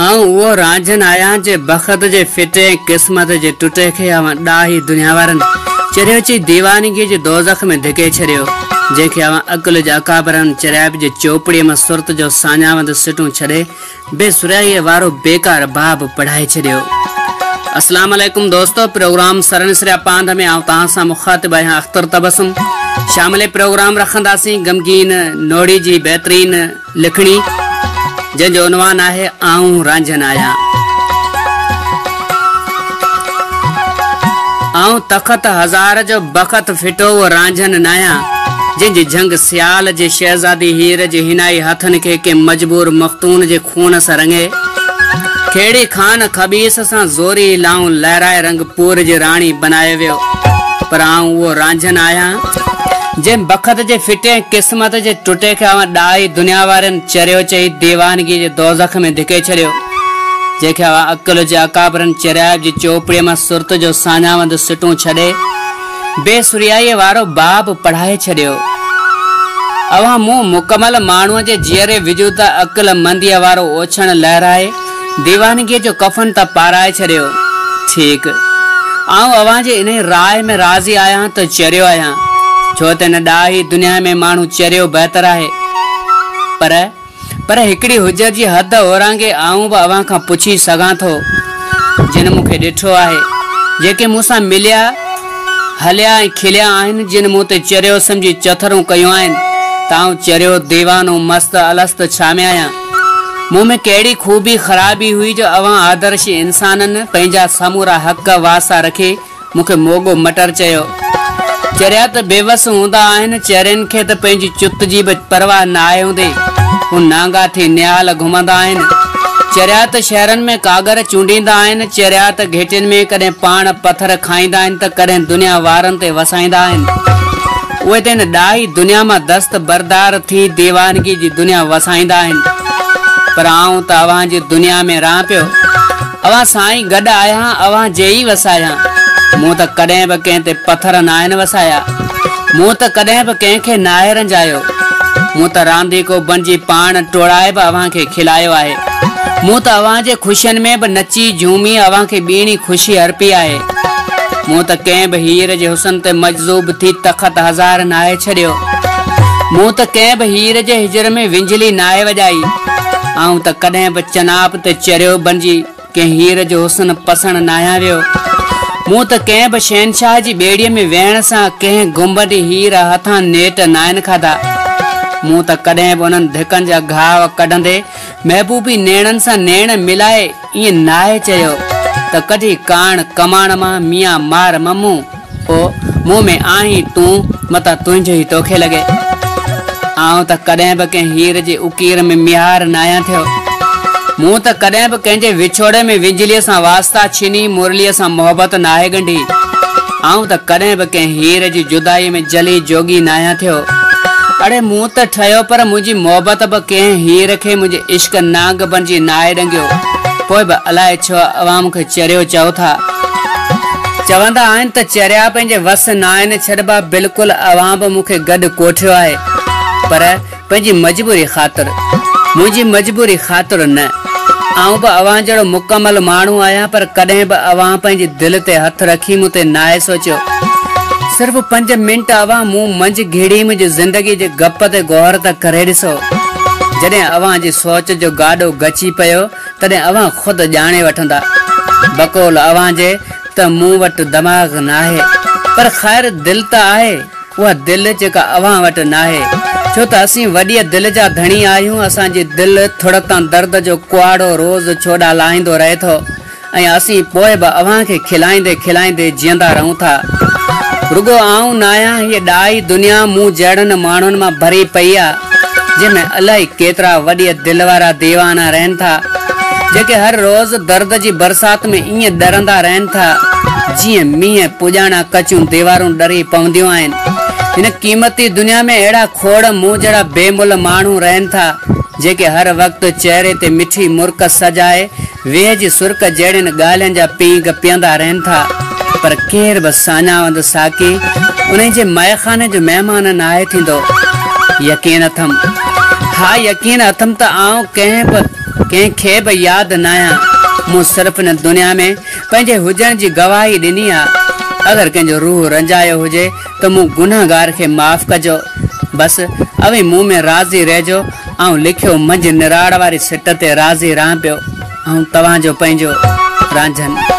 آئون اهو رانجهن آهيان جنهن بخت جي ڦٽي ۽ قسمت جي ٽٽي کي اوهان ڏاهي دنيا وارن چريو چئي ديوانگيء جي دوزخ ۾ ڌڪي ڇڏيو، جنهن کي اوهان عقل جي اڪابرن چريائپ جي چوپڙيء مان سرت جو ساڃاهوند سٽون ڇڏي بي سريائيء وارو بيڪار باب پڙهائي ڇڏيو. اسلام عليڪم دوستو پروگرام سرن سريا پانڌ ۾ آئون توهان سان مخاطب آهيان اختر تبسم شامل پروگرام رکنداسين غمگين نوڙي جي بهترين لکڻي، جنهن جو عنوان آهي آئون رانجهن آهيان. آئون تخت هزار جو بخت ڦٽو اهو رانجهن ناهيان، جنهن جي جهنگ سيال جي شهزادي هير جي حنائي هٿن کي ڪنهن مجبور مفتون جي خون سان رڱي، کهڙي خان خبيث سان زوري لائون لهرائي رنگ پور جي راڻي بنايو ويو، پر آئون اهو رانجهن آهيان، جنهن بخت جي ڦٽي ۽ قسمت جي ٽٽي کي اوهان ڏاهي دنيا وارن چريو چئي ديوانگيء جي دوزخ ۾ ڌڪي ڇڏيو، جنهن کي اوهان عقل جي اڪابرن چريائپ جي چوپڙيء مان سرت جو ساڃاهوند سٽون ڇڏي، بي سريائيء وارو باب پڙهائي ڇڏيو. اوهان مون مڪمل ماڻهوء جي جيئري وجود تان عقل منديء وارو اوڇڻ لهرائي، ديوانگيء جو ڪفن ته پارائي ڇڏيو. ٺيڪ. آئون اوهان جي انهيء راء ۾ راضي آهيان ته چريو آهيان، ڇو ته هن ڏاهي دنيا ۾ ماڻهو چريو بهتر آهي. پر، پر هڪڙي حجت جي حد اورانگهي آئون به اوهان کان پڇي سگهان ٿو، جن مون کي ڏٺو آهي، جيڪي مون سان مليا، هليا ۽ کليا آهن، جن مون تي چريو سمجهي چٿرون ڪيون آهن ته آئون چريو، ديوانو، مست، الست ڇا ۾ آهيان؟ مون ۾ ڪهڙي خوبي خرابي هئي جو اوهان آدرشي انسانن پنهنجا سمورا حق واسطا رکي مون کي موڳو مٽر چيو. چريا ته بيوس هوندا آهن، چرين کي ته پنهنجي چت جي به پرواهه ناهي هوندي، هو نانگا ٿي نهال گهمندا آهن. چريا ته شهرن ۾ ڪاڳر چونڊيندا آهن، چريا ته گهٽين ۾ ڪڏهن پاڻ پٿر کائيندا آهن ته ڪڏهن دنيا وارن تي وسائيندا آهن. اهي ته هن ڏاهي دنيا مان دست بردار ٿي ديوانگي جي دنيا وسائيندا آهن. پر آئون ته اوهان جي دنيا ۾ رهان پيو. اوهان سان ئي گڏ آهيان، اوهان جي ئي وس آهيان. مون ته ڪڏهن به ڪنهن تي پٿر ناهن وسايا. مون ته ڪڏهن به ڪنهن کي ناهي رنجايو. مون ته رانديڪو بنجي پاڻ ٽوڙائي به اوهان کي کلايو آهي. مون ته اوهان جي خوشين ۾ به نچي جهومي اوهان کي ٻيڻي خوشي ارپي آهي. مون ته ڪنهن به هير جي حسن تي مجذوب ٿي تخت هزار ناهي ڇڏيو. مون ته ڪنهن به هير جي هجر ۾ ونجهلي ناهي وڄائي. آئون ته ڪڏهن به چناب تي چريو بنجي ڪنهن هير جو حسن پسڻ ناهيان ويو. مون ته ڪنهن به شهنشاهه جي ٻيڙيء ۾ ويهڻ سان ڪنهن گنبدي هير هٿان نيٽ ناهن کاڌا. مون ته ڪڏهن به انهن ڌڪن جا گهاء ڪڍندي محبوبي نيڻن سان نيڻ ملائي ائين ناهي چيو ته ڪڍي ڪاڻ ڪماڻ مان ميان مار ممون او مون ۾ آهين تون متان تنهنجو ئي توکي لڳي. آئون ته ڪڏهن به ڪنهن هير جي اڪير ۾ ميهار ناهيان ٿيو. مون ته ڪڏهن به ڪنهن جي وڇوڙي ۾ ونجهليء سان واسطا ڇني مرليء سان محبت ناهي ڳنڍي. آئون ته ڪڏهن به ڪنهن هير جي جدائيء ۾ جلي جوڳي ناهيان ٿيو. اڙي مون ته ٺهيو پر منهنجي محبت به ڪنهن هير کي منهنجي عشق نانگ بنجي ناهي ڏنگيو. پوء به الائي ڇو اوهان مون کي چريو چئو ٿا. چوندا آهن ته چريا پنهنجي وس ناهن ڇڏبا بلڪل اوهان به مون کي گڏ ڪوٺيو آهي پر پنهنجي مجبوري خاطر. منهنجي مجبوري خاطر نه. آئون به اوهان جهڙو مڪمل ماڻهو آهيان پر ڪڏهن به اوهان پنهنجي دل تي هٿ رکي مون تي ناهي سوچيو. صرف پنج منٽ اوهان مون منجهه گهڙي منهنجي زندگي جي گپ تي غور ته ڪري ڏسو. جڏهن اوهان جي سوچ جو گاڏو گچي پيو تڏهن اوهان خود ڄاڻي وٺندا. بقول اوهان جي ته مون وٽ دماغ ناهي پر خير دل ته آهي. اها دل جيڪا اوهان وٽ ناهي، ڇو ته اسين وڏيء دل جا ڌڻي آهيون، اسان جي دل ٿڙ تان درد جو ڪهاڙو روز ڇوڏا لاهيندو رهي ٿو ۽ اسين پوء به اوهان کي کلائيندي کلائيندي جيئندا رهون ٿا. رڳو آئون ناهيان، هيء ڏاهي دنيا مون جهڙن ماڻهن مان ڀري پئي آ، جنهن ۾ الائي ڪيترا وڏيء دل وارا ديوانا رهن ٿا. جيڪي هر روز درد جي برسات ۾ ائين ڏرندا رهن ٿا، جيئن مينهن پڄاڻا ڪچيون ديوارون ڏري پونديون آهن. هن قيمتي دنيا ۾ اهڙا کوڙ مون جهڙا بي ملهه ماڻهو رهن ٿا، جيڪي هر وقت چهري تي مٺي مرڪ سجائي ويهه جي سرڪ جهڙين ڳالهين جا پينگ پيئندا رهن ٿا، پر ڪير به ساڃاهوند ساقي انهن جي مئخاني جو مهمان ناهي ٿيندو. يقين اٿم، ها يقين اٿم ته آئون ڪنهن به. ڪنهن کي به ياد ناهيان. مون صرف هن دنيا ۾ پنهنجي هجڻ جي گواهي ڏني آ. اگر ڪنهن جو روح رنجايو هجي ته مون گنهگار کي معاف ڪجو. بس اوهين مون ۾ راضي رهجو. آئون لکيو منجهه نراڙ واري سٽ تي راضي رهان پيو. آئون توهان جو پنهنجو رانجهن.